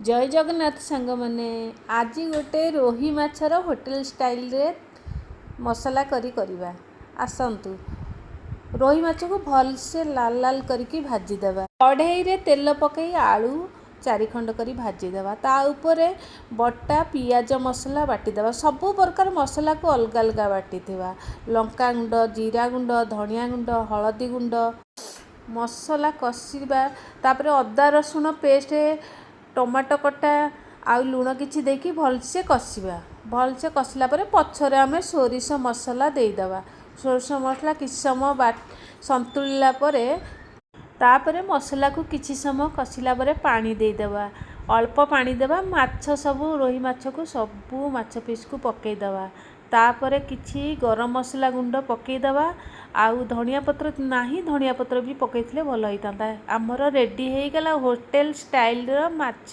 ଜୟ ଜଗନ୍ନାଥ ସାଙ୍ଗମାନେ, ଆଜି ଗୋଟେ ରୋହି ମାଛର ହୋଟେଲ ଷ୍ଟାଇଲରେ ମସଲା କରି କରିବା। ଆସନ୍ତୁ, ରୋହି ମାଛକୁ ଭଲସେ ଲାଲ ଲାଲ କରିକି ଭାଜିଦେବା। କଢ଼େଇରେ ତେଲ ପକାଇ ଆଳୁ 4 ଖଣ୍ଡ କରି ଭାଜିଦେବା। ତା ଉପରେ ବଟା ପିଆଜ ମସଲା ବାଟିଦେବା। ସବୁ ପ୍ରକାର ମସଲାକୁ ଅଲଗା ଅଲଗା ବାଟିଥିବା: ଲଙ୍କା ଗୁଣ୍ଡ, ଜିରା ଗୁଣ୍ଡ, ଧନିଆ ଗୁଣ୍ଡ, ହଳଦୀ ଗୁଣ୍ଡ। ମସଲା କଷିବା। ତାପରେ ଅଦା ରସୁଣ ପେଷ୍ଟ, ଟମାଟୋ କଟା ଆଉ ଲୁଣ କିଛି ଦେଇକି ଭଲସେ କଷିବା। ଭଲସେ କଷିଲା ପରେ ପଛରେ ଆମେ ସୋରିଷ ମସଲା ଦେଇଦେବା। ସୋରିଷ ମସଲା କିଛି ସମୟ ସନ୍ତୁଳିଲା ପରେ, ତାପରେ ମସଲାକୁ କିଛି ସମୟ କଷିଲା ପରେ ପାଣି ଦେଇଦେବା। ଅଳ୍ପ ପାଣି ଦେବା। ମାଛ ସବୁ, ରୋହି ମାଛକୁ ସବୁ ମାଛ ପିସ୍କୁ ପକାଇଦେବା। ତାପରେ କିଛି ଗରମ ମସଲା ଗୁଣ୍ଡ ପକାଇଦେବା। ଆଉ ଧନିଆ ପତ୍ର ନାହିଁ, ଧନିଆ ପତ୍ର ବି ପକାଇଥିଲେ ଭଲ ହେଇଥାନ୍ତା। ଆମର ରେଡ଼ି ହେଇଗଲା ହୋଟେଲ ଷ୍ଟାଇଲର ମାଛ।